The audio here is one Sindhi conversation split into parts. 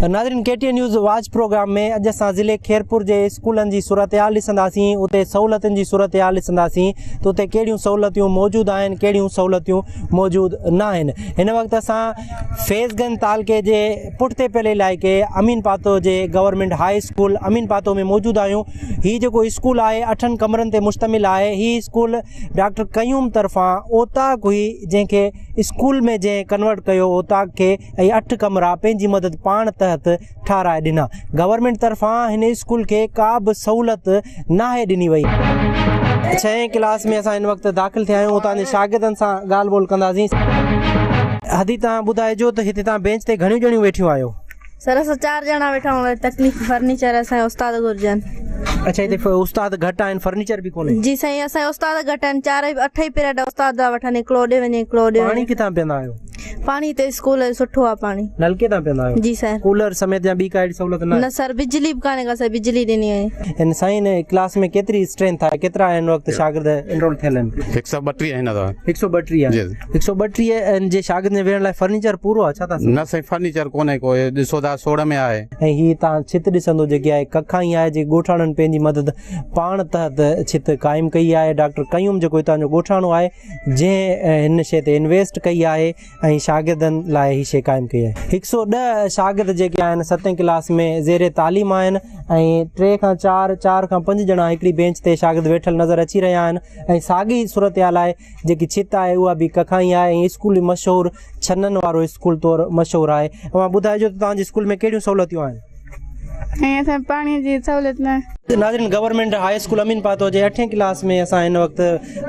ناظرين K T N news watch programme ۾ اڄ اسان ضلعي خيرپور جي اسڪولن جي صورتحال ڏسنداسين اتي سهولتن جي صورتحال ڏسنداسين ته اتي ڪهڙيون سهولتيون موجود آهن ڪهڙيون سهولتيون موجود نه آهن هن وقت اسان فيض گنج تعلقي جي پٺتي پيل علائقي امين پاتو جي government high school Amin Patho ۾ موجود آهيون هي جيڪو اسڪول آهي اٺن ڪمرن تي مشتمل آهي هي اسڪول ڊاڪٽر قيوم طرفان اوطاق هئي جنهن کي اسڪول ۾ جنهن ڪنورٽ ڪيو اوطاق کي ۽ اٺ ڪمرا پنهنجي مدد پاڻ تحت ٺاهرائي ڏنا. گورنمينٽ طرفان هن اسڪول کي ڪا به سهولت ناهي ڏني وئي. ڇهين ڪلاس ۾ اسان هن وقت داخل ٿيا آهيون اتان جي شاگردن سان ڳالهه ٻولهه ڪنداسين. هدي توهان ٻڌائجو ته هتي توهان بينچ تي گهڻيون ڄڻيون ويٺيون آهيو؟ سر اسان چار ڄڻا ويٺا آهيون تڪليف فرنيچر اسان کي استاد گهرجن. اڇا هتي استاد گهٽ آهن فرنيچر به ڪونهي. جي سائين اسان جا استاد گهٽ آهن چار اٺ ئي پيريڊ استاد ٿا وٺن هڪڙو هوڏي وڃي هڪڙو هوڏي وڃي. پاڻي ڪٿان پيئندا آهيو؟ پاڻي هتي اسڪول جو سٺو آ پاڻي. نلڪي تان پيئندا آهيو؟ جي سر. ڪولر سميت يا ٻي ڪا اهڙي سهولت نه آهي؟ نه سر بجلي به ڪانهي ڪا سر بجلي ڏني وڃي. هن سائين هن ڪلاس ۾ ڪيتري اسٽرينٿ آهي ڪيترا هن وقت شاگرد انرول ٿيل آهن؟ هڪ سؤ ٻٽيهه آهن دادا. هڪ سؤ ٻٽيهه جي. هڪ سؤ ٻٽيهه جي شاگردن جي ويهڻ لاء فرنيچر پورو آهي ڇا ٿا نه سائين فرنيچر ڪونهي ڪو هي ڏسو ٿا سوڙ ۾ آهي. ۽ هي تان ڇت ڏسندو جيڪي آهي ڪکائين آهي جيڪي ڳوٺاڻن پنهنجي مدد پاڻ تحت ڇت قائم ڪئي آهي ڊاڪٽر قيوم جيڪو هتان جو ڳوٺاڻو آهي جنهن هن شيء تي انويسٽ ڪئي آهي ۽ شاگردن لاء هي شيء قائم ڪئي آهي. هڪ سو ڏهه شاگرد جيڪي آهن ستين ڪلاس ۾ زير تعليم آهن ۽ ٽي کان چار، چار کان پنج ڄڻا هڪڙي بينچ تي شاگرد ويٺل نظر اچي رهيا آهن ۽ ساڳي صورتحال آهي جيڪي ڇت آهي اها به ڪکائين آهي ۽ اسڪول مشهور ڇنن وارو اسڪول طور مشهور آهي. اوهان ٻڌائجو ته توهان جي اسڪول ۾ ڪهڙيون سهولتيون آهن؟ ۽ اسان کي پاڻي جي سهولت ناهي. ناظرين government high school Amin Patho جي اٺين ڪلاس ۾ اسان هن وقت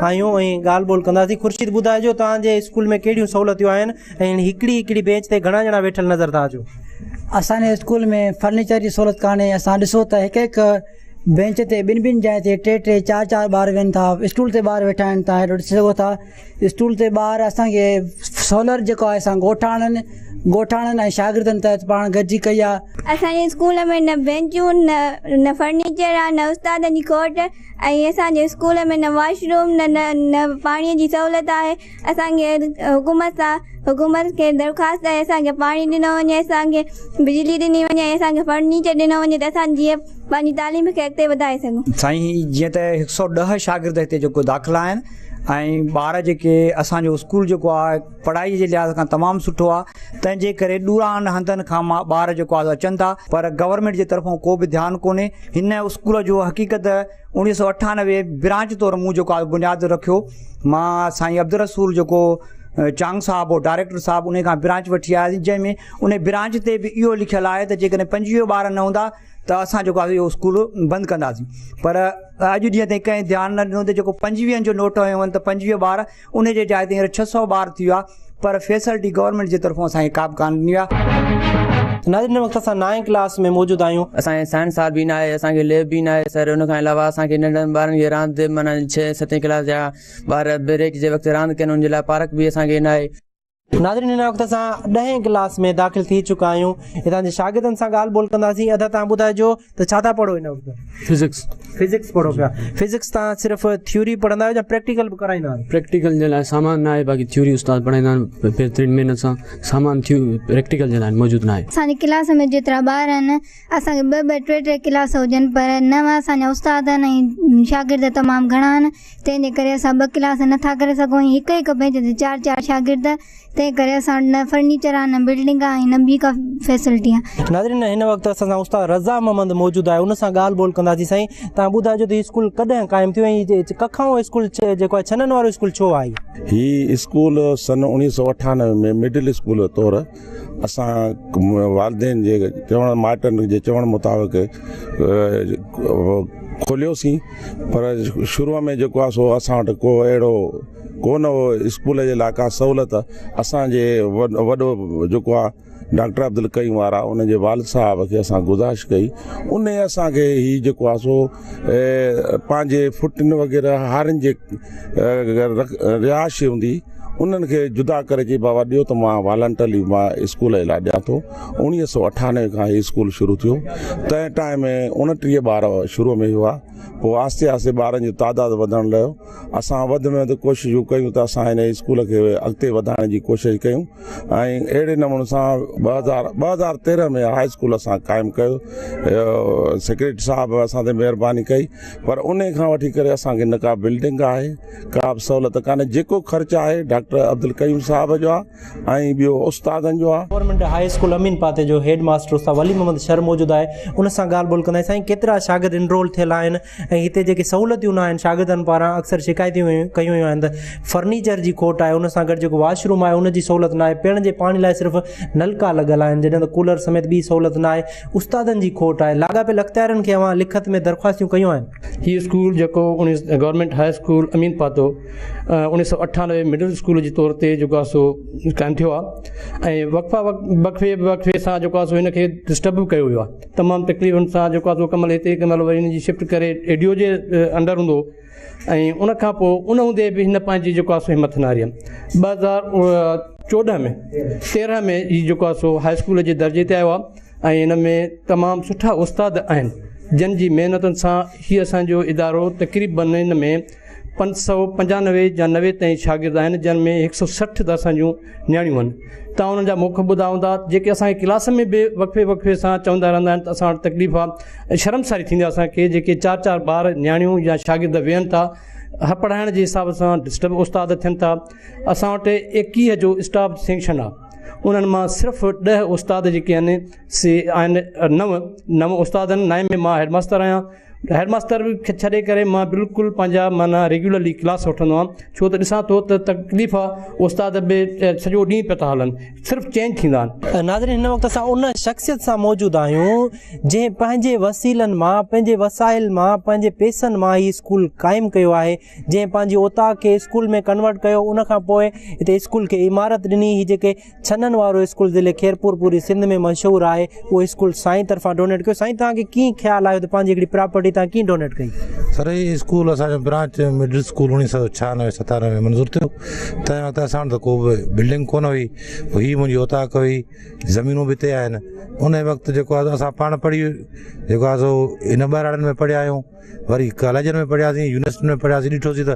آهيون ۽ ڳالهه ٻولهه ڪنداسين خورشيد ٻڌائجو توهان جي اسڪول ۾ ڪهڙيون سهولتيون آهن ۽ هڪڙي هڪڙي بينچ تي گهڻا ڄڻا ويٺل نظر ٿا اچو. اسان جي اسڪول ۾ فرنيچر جي سهولت ڪانهي اسان ڏسو ته هڪ هڪ بينچ تي ٻن ٻن جاء تي ٽي ٽي چار چار ٻار ويهن ٿا اسٽول تي ٻار ويٺا آهن تان ڏسي سگهو ٿا اسٽول تي ٻار اسان کي سولر جيڪو آهي اسان ڳوٺاڻن ڳوٺاڻن ۽ شاگردن تحت پاڻ گڏجي ڪئي آهي. اسان جي اسڪول ۾ نه بينچون نه نه فرنيچر آ نه استادن جي کوٽ ۽ اسان جي اسڪول ۾ نه واش روم نه نه نه پاڻي جي سهولت آهي اسان کي حڪومت سان حڪومت کي درخواست آهي اسان کي پاڻي ڏنو وڃي اسان کي بجلي ڏني وڃي ۽ اسان کي فرنيچر ڏنو وڃي ته اسان جيئن پنهنجي تعليم کي اڳتي وڌائي سگهون. سائين جيئن ته هڪ سئو ڏهه شاگرد هتي جيڪو داخل آهن ۽ ٻار جيڪي اسان جو اسڪول جيڪو آهي پڙهائي جي لحاظ کان تمام سٺو آهي تنهن جي ڪري ڏورانهن هنڌن کان مان ٻار جيڪو آهي اچن ٿا پر گورنمينٽ جي طرفان ڪو به ڌيان ڪونهي هن اسڪول جو حقيقت اوڻيهه سو اٺانوي برانچ طور مون جيڪو آهي بنياد رکيو مان سائين عبدالرسول جيڪو چانگ صاحب هو ڊائريڪٽر صاحب ان کان برانچ وٺي آياسين جنهن ۾ ان برانچ تي به اهو لکيل آهي ته جيڪڏهن 25 ٻار نه هوندا ته اسان جيڪو آهي اهو اسڪول بند ڪنداسين پر اڄ ڏينهن تائين ڪنهن ڌيان نه ڏنو ته جيڪو پنجويهن جو نوٽ هنيو وڃي ته 25 ٻار ان جي جاء تي هينئر 600 ٻار ٿي ويا پر فيسلٽي گورنمينٽ جي طرفون اسان کي ڪا به ڪانه ڏني وئي آهي. ناظرين هن وقت اسان نائين ڪلاس ۾ موجود آهيون. اسان کي سائنس هال به ناهي اسان کي ليب به ناهي سر ان کان علاوه اسان کي ننڍن ٻارن کي راند معنيٰ ڇهين ستين ڪلاس جا ٻار بريڪ جي وقت راند ڪن ان جي لاء پارڪ به اسان کي ناهي. ناظرين هن وقت اسان ڏهين ڪلاس ۾ داخل ٿي چڪا آهيون هتان جي شاگردن سان ڳالهه ٻولهه ڪنداسين ادا توهان ٻڌائجو ته ڇا ٿا پڙهو هن وقت فزڪس فزڪس پڙهو پيا فزڪس توهان صرف ٿيوري پڙهندا آهيو يا پريڪٽيڪل به ڪرائيندا آهيو پريڪٽيڪل جي لاء سامان نه آهي باقي ٿيوري استاد پڙهائيندا آهن بهترين محنت سان سامان ٿيو پريڪٽيڪل جي لاء موجود نه آهي. اسان جي ڪلاس ۾ جيترا ٻار آهن اسان کي ٻه ٻه ٽي ٽي ڪلاس هجن پر نو اسان جا استاد آهن ۽ شاگرد تمام گهڻا آهن تنهن جي ڪري اسان ٻه ڪلاس نه ٿا ڪري سگهون ۽ هڪ هڪ بينچ تي چار چار شاگرد تنهن ڪري اسان وٽ نه فرنيچر آهي نه بلڊنگ آهي ۽ نه ٻي ڪا فيسلٽي آهي. ناظرين هن وقت اسان سان استاد رضا محمد موجود آهي ان سان ڳالهه ٻولهه ڪنداسين سائين توهان ٻڌائجو ته هي اسڪول ڪڏهن قائم ٿيو ۽ هي ڪکائون اسڪول جيڪو آهي ڇنن وارو اسڪول ڇو آهي؟ هي اسڪول سن 1998 ۾ مڊل اسڪول طور اسان والدين جي چوڻ مائٽن جي چوڻ مطابق کوليوسين پر شروع ۾ جيڪو آهي سو اسان وٽ ڪو اهڙو ڪو نه هو اسڪول جي لاء ڪا سهولت اسانجي وڏو جيڪو آهي ڊاڪٽر عبدالقيوم وارا ان جي والد صاحب کي اسان گذارش ڪئي ان اسانکي هي جيڪو آهي سو پنهنجي ڦٽن وغيره هارين جي رهائش هوندي انهن کي جدا ڪري چئي بابا ڏيو ته مان والنٽرلي مان اسڪول جي لاء ڏيان ٿو. 1998 کان هي اسڪول شروع ٿيو تنهن ٽائيم ۾ 29 ٻار شروع ۾ هئا پوء آهستي آهستي ٻارن جو تعداد وڌڻ لڳو اسان وڌ ۾ وڌ ڪوششون ڪيون ته اسان هن اسڪول کي اڳتي وڌائڻ جي ڪوشش ڪيون ۽ اهڙي نموني سان 2013 ۾ هاء اسڪول اسان قائم ڪيو سيڪريٽري صاحب اسان تي مهرباني ڪئي پر ان کان وٺي ڪري اسان کي نه ڪا بلڊنگ آهي ڪا به سهولت ڪانهي جيڪو خرچ آهي ڊاڪٽر عبدالقيوم صاحب جو آهي ۽ ٻيو استادن جو آهي. گورنمينٽ هاء اسڪول امين پاتي جو هيڊ ماستر استاد ولي محمد شر موجود آهي ان سان ڳالهه ٻولهه ڪنداسين سائين ڪيترا شاگرد انرول ٿيل آهن ۽ هتي جيڪي سهولتيون نه آهن شاگردن پاران اڪثر شڪايتون ڪيون ويون آهن ته فرنيچر جي کوٽ آهي ان سان گڏ جيڪو واش روم آهي ان جي سهولت نه آهي پيئڻ جي پاڻي لاء صرف نلڪا لڳل آهن جڏهن ته ڪولر سميت ٻي سهولت نه آهي استادن جي کوٽ آهي لاڳاپيل اختيارين کي اوهان لکت ۾ درخواستيون ڪيون آهن. هي اسڪول جيڪو government high school Amin Patho 1998 middle school جي طور تي جيڪو آهي سو قائم ٿيو آهي ۽ وقفا وقفي وقفي سان جيڪو آهي سو هن کي ڊسٽرب به ڪيو ويو آهي تمام تڪليفن سان جيڪو آهي سو ڪنهن مهل هتي ڪنهن مهل وري هن جي شفٽ ڪري اي ڊي او جي انڊر هوندو هو ۽ ان کان پوء ان هوندي به هن پنهنجي جيڪو آهي سو همٿ نه هاري 2014 ۾ 13 ۾ هي جيڪو آهي سو هاء اسڪول جي درجي تي آيو آهي ۽ ان ۾ تمام سٺا استاد آهن جن جي محنتن سان هي اسان جو ادارو تقريبن ان ۾ 595 يا 90 تائين شاگرد آهن جن ۾ 160 ته اسان جون نياڻيون آهن تان انهن جا مک ٻڌا هوندا جيڪي اسان کي ڪلاس ۾ به وقفي وقفي سان چوندا رهندا آهن ته اسان وٽ تڪليف آهي شرمساري ٿيندي آهي اسان کي جيڪي چار چار ٻار نياڻيون يا شاگرد ويهن ٿا پڙهائڻ جي حساب سان ڊسٽرب استاد ٿين ٿا اسان وٽ 21 جو اسٽاف سينڪشن آهي انهن مان صرف 10 استاد جيڪي آهن سي آهن نو نو استاد آهن نائين ۾ مان هيڊ ماستر آهيان هيڊ ماستر کي ڇڏي ڪري مان بلڪل پنهنجا معنيٰ ريگيولرلي ڪلاس وٺندو آهيان ڇو ته ڏسان ٿو ته تڪليف آهي استاد به سڄو ڏينهن پيا ٿا هلن صرف چينج ٿيندا آهن. ناظرين هن وقت اسان ان شخصيت سان موجود آهيون جنهن پنهنجي وسيلن مان پنهنجي وسائل مان پنهنجي پيسن مان هي اسڪول قائم ڪيو آهي جنهن پنهنجي اوطاق کي اسڪول ۾ ڪنورٽ ڪيو ان کان پوء هتي اسڪول کي عمارت ڏني هي جيڪي ڇنن وارو اسڪول ضلعي خيرپور پوري سنڌ ۾ مشهور آهي اهو اسڪول سائين طرفان ڊونيٽ ڪيو سائين توهان کي ڪيئن خيال آيو ته پنهنجي هڪڙي پراپرٽي توهان ڪيئن ڊونيٽ ڪئي. سر هي اسڪول اسان جو برانچ مڊل اسڪول 1996 97 ۾ منظور ٿيو تنهن وقت اسان وٽ ته ڪو به بلڊنگ ڪونه هئي هي منهنجي اوطاق هئي زمينون به هتي آهن ان وقت جيڪو آهي اسان پاڻ پڙهي جيڪو آهي سو هن ٻهراڙين ۾ پڙهيا آهيون وري ڪاليجن ۾ پڙهياسين يونيورسٽين ۾ پڙهياسين ڏٺوسين ته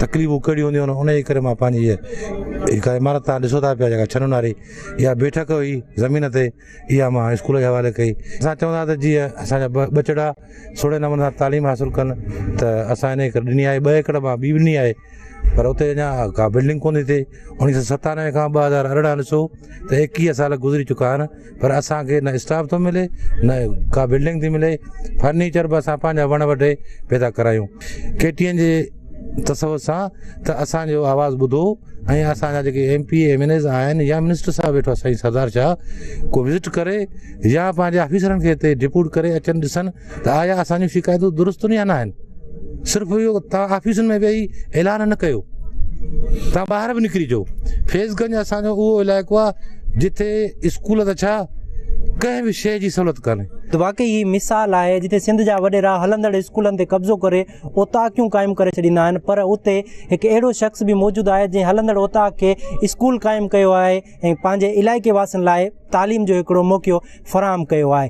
تڪليفون ڪهڙيون هونديون آهن ان جي ڪري مان پنهنجي هيء هڪ عمارت توهان ڏسو ٿا پيا جيڪا ڇنن واري اها بيٺڪ هئي زمين تي اها مان اسڪول جي حوالي ڪئي اسان چوندا ته جيئن اسانجا ٻچڙا سهڻي نموني سان تعليم حاصل ڪن ته اسان ان ڪري ڏني آهي ٻه ايڪڙ مان ٻي به ڏني آهي پر اتي اڃا ڪا بلڊنگ ڪونه ٿي ٿئي 1997 کان 2018 ڏسو ته 21 سال گذري چڪا آهن پر اسان کي نه اسٽاف ٿو ملي نه ڪا بلڊنگ ٿي ملي فرنيچر به اسان پنهنجا وڻ وڍي پيدا ڪرايون ڪي ٽي اين جي تصور سان ته اسان جو آواز ٻڌو ۽ اسان جا جيڪي M P M N As آهن يا منسٽر صاحب ويٺو آهي سائين سردار شاهه ڪو وزٽ ڪري يا پنهنجي آفيسرن کي هتي ڊپوٽ ڪري اچن ڏسن ته آيا اسان جون شڪايتون درست يا نه آهن صرف اهو توهان آفيسن ۾ ويهي اعلان نه ڪيو توهان ٻاهر به نڪري اچو فيض گنج اسان جو اهو علائقو آهي جتي اسڪول ته ڇا ڪنهن به شيء جي سهولت ڪانهي. ته واقعي هي مثال آهي جتي سنڌ جا وڏيرا هلندڙ اسڪولن تي قبضو ڪري اوطاقيون قائم ڪري ڇڏيندا آهن پر اتي هڪ اهڙو شخص به موجود آهي جنهن هلندڙ اوطاق کي اسڪول قائم ڪيو آهي ۽ پنهنجي علائقي واسين لاء تعليم جو هڪڙو موقعو فراهم ڪيو آهي.